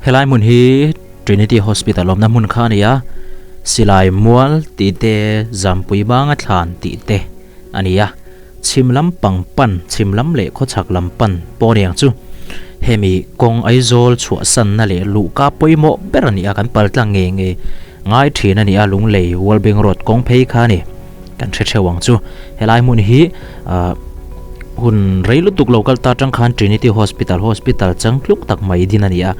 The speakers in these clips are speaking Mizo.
Helai hmun hi Trinity Hospital awmna hmun kha a ni a, silai mual tih te Zampui banga thlan tih te a ni a, chhim lam pang pan chhim lam leh khawchhak lam pan pawh a ni ang chu. Hemi kawng Aizawl chhuahsanna leh luhka pawimawh ber a ni a, kan pal tlang ngei ngei ngai thin a ni a, Lunglei World Bank Road kawng phei kha a ni. Kan hre theuh ang chu. Helai hmun hi ah hun rei lutuk lo kal ta tang khan Trinity Hospital hospital chang tluk tak mai din a ni a.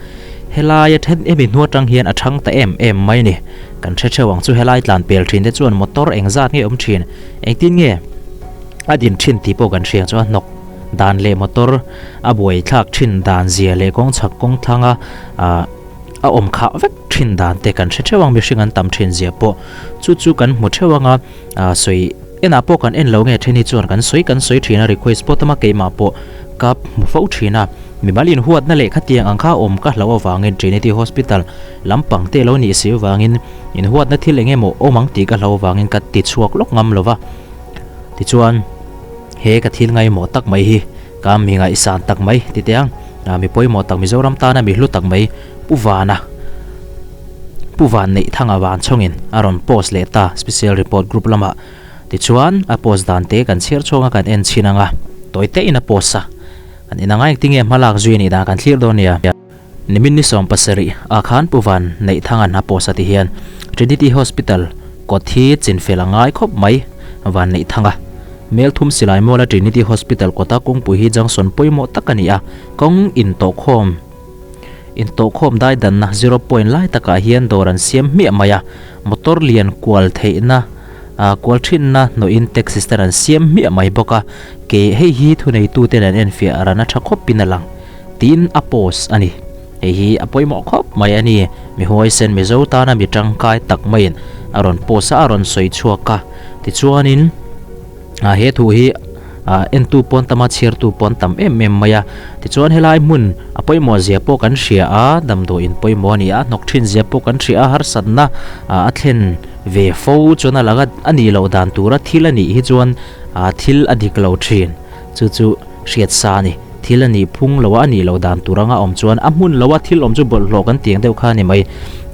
Helai a then emi hnu atang hian a thang ta em em mai a ni. Kan hre theuh ang chu helai tlan pel thin te chuan motor engzat nge awm thin engtin nge a din thin tih pawh kan hria ang chu a hnawk dan leh motor a buai thlak thin dan zia leh kawng chhak kawng thlanga ah a awm khah vek thin dan te kan hre theuh ang mihring an tam thin zia pawh chu chu kan hmu theuh ang a ah sawi enah pawh kan en lo nge then hi chuan kan sawi kan sawi thin a request pawh tama keimah pawh ka hmu fo thin a mimal inhuatna leh khatiang ang kha awm ka hlauh avangin Trinity Hospital lampang te lo nih si avangin inhuatna thil eng emaw awm ang tih ka hlauh avangin ka ti chhuak lawk ngam lova tichuan he ka thil ngaimawh tak mai hi Ka mi ngaihsan tak mai ti teh ang. Mi pawimawh tak Mizoram tana mi hlu tak mai Pu Vana Pu Van neih thanga van chhawngin a rawn post leh ta Special Report Group lamah. Tichuan a post dan te kan chhiar chhawng a kan en chhin ang a, tawi te in a post a. Kan en anga engtinge hmalak zui a nih dan kan thlir dawn nia. Nimin ni 17 ah khan Pu Van neih thangan a post a ti hian Trinity Hospital kawt hi chinfel a ngai khawp mai Van neih thanga. Melthum silai muala Trinity Hospital kawta kawngpui hi junction pawimawh tak a ni a, kawng intawhkhawm intawhkhawm dai danna zero point lai takah hian dawr an siam hmiah mai a, motor lian kual theihna kual thinna hnawhin taxi stand an siam hmiah mai bawk a, ke hei hi thuneituten an enfiah ran a tha khawpin a lang. Tiin a post a ni. Hei hi a pawimawh khawp mai a ni. Mi huaisen Mizo tana mi tangkai tak maiin a rawn post a, a rawn sawi chhuak a. Tichuanin he thu hi entu pawn tam a, chhiartu pawn tam em em mai a. Tichuan helai hmun a pawimawh zia pawh kan hria a, damdawiin pawimawh a ni a, hnawk thin zia pawh kan hria a, harsatna a thlen ve fo chuan a laka a nih loh dan tura thil a nih hi chuan thil a dik lo thin. Chu chu hriat sa a ni. Thil a nih phung lo a, a nih loh dan tur anga awm chuan a hmun lo a thil awm chu bawlhhlawh kan tiang deuh kha a ni mai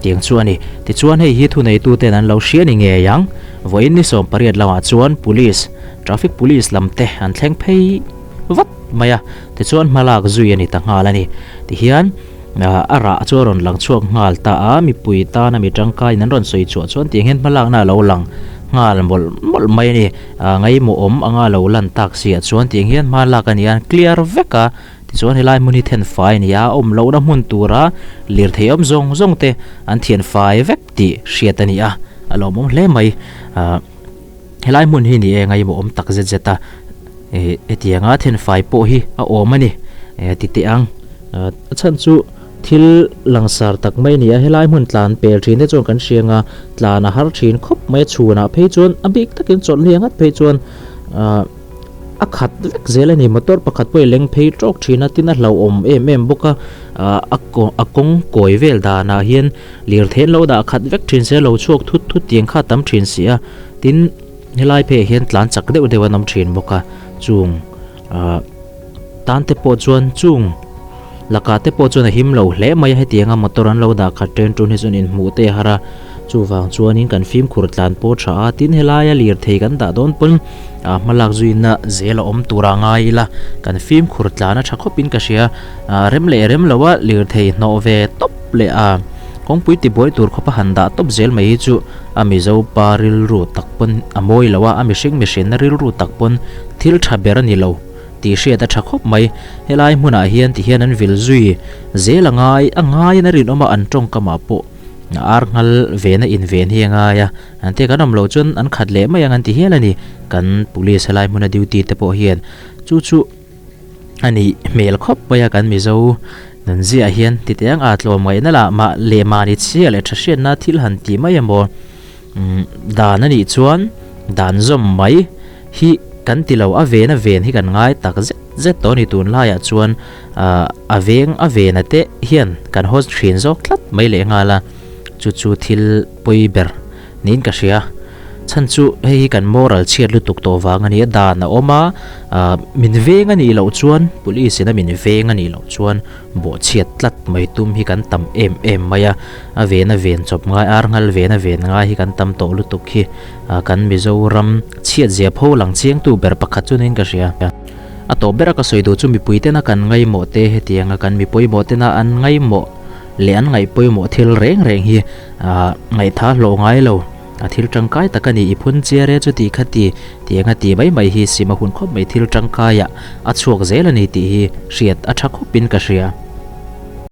tiang chu a ni. Tichuan hei hi thuneituten an lo hria ni ngei ang. Vawiin ni 18 lamah chuan Police, Traffic Police lam te an thleng phei vat mai a, tichuan hmalak zui a ni ta nghal a ni. Tihian a rah chu a rawn lang chhuak nghal ta a, mipui tana mi tangkaiin an rawn sawi chhuah chuan tiang hian hmalakna a lo lang nghal mawlh mawlh mai a ni. Ngaimawh awm anga lo lan tak si ah chuan tiang hian hma lak a ni a, clear vek a, tichuan helai hmun hi then fai a ni a, a awm lohna hmun tura lirthei awm zawng zawng te an thian fai vek tih hriat a ni a, a lawmawm hle mai. Helai hmun hi ni e ngaimawh awm tak zet zet a, hetianga then fai pawh hi a awm a ni ti teh ang. A chhan chu thil langsar tak mai a ni a, helai hmun tlan pel thin te chuan kan hria anga tlan a har thin khawp mai a, chhunah phei chuan a bik takin chawlhni angat phei chuan ah a khat vek zel a ni, motor pakhat pawh i leng phei tawk thin a, tin a hlauhawm em em bawk a, ah a kaw a kawng kawi vel danah hian lirthei an lo dah khat vek thin se lo chhuak thut thut tiang kha a tam thin si a, tin helai pheiah hian tlan chak deuh deuh an awm thin bawk a, chung ah. Tan te pawh chuan chung lakah te pawh chuan a him lo hle mai a, hetianga motor an lo dah khat ṭen ṭun hi chuan inhmuh te a har a, chuvang chuanin kan fimkhur tlan pawh ṭha a, tin helaia lirthei kan dah dawn pawn ah hmalak zuina zel a awm tur a ngai ila, kan fimkhur tlan a ṭha khawpin ka hria, ah rem leh rem loa lirthei hnawh ve tawp leh a kawngpui tibuai tur khawpa han dah tawp zel mai hi chu a Mizo pa rilru tak pawn a mawi lo a, a mihring mihrinna rilru tak pawn thil ṭha ber a ni lo. Tih hriat a tha khawp mai. Helai hmunah hian ti hian an vil zui zel a ngai a ngaiin a rinawm a, an tawngkamah pawh ar nghal vena inven hi a ngai a, an te kan awm loh chuan an khat leh mai ang an ti hial a ni. Kan police helai hmuna duty te pawh hian chu chu a nih hmel khawp mai a, kan Mizo nun ziah hian ti teh ang a tlawm ngaihna lah mah leh mahni chhia leh tha hriatna thil han tih mai emaw dan a nih chuan dan zawm mai hi kan ti lo, a ven a ven hi kan ngai tak zet zet tawh a ni tunlaiah chuan ah a veng a vena te hian kan host thin zawk tlat mai leh nghal a, chu chu thil pawi ber niin ka hria. Chhan chu hei hi kan moral chhiat lutuk tawh vang a ni a, dan a awm a, min veng a nih loh chuan police in a min veng a nih loh chuan bawhchhiat tlat mai tum hi kan tam em em mai a, a ven a ven chawp ngai, ar nghal ven a ven ngai hi kan tam tawh lutuk hi kan Mizoram chhiat zia pho lang chiangtu ber pakhat chu niin ka hria. A tawp bera ka sawi duh chu mipui tena kan ngaihmawh te hetianga kan mi pawimawh tena an ngaihmawh leh an ngaih pawimawh thil reng reng hi ngaihthah hlawh ngai lo. A thil tangkai tak a ni, i phun chiar e chuti kha ti tiang a ti mai mai hi sim a hun khawp mai thil tangkaiah a chhuak zel a ni tih hi hriat a tha khawpin ka hria.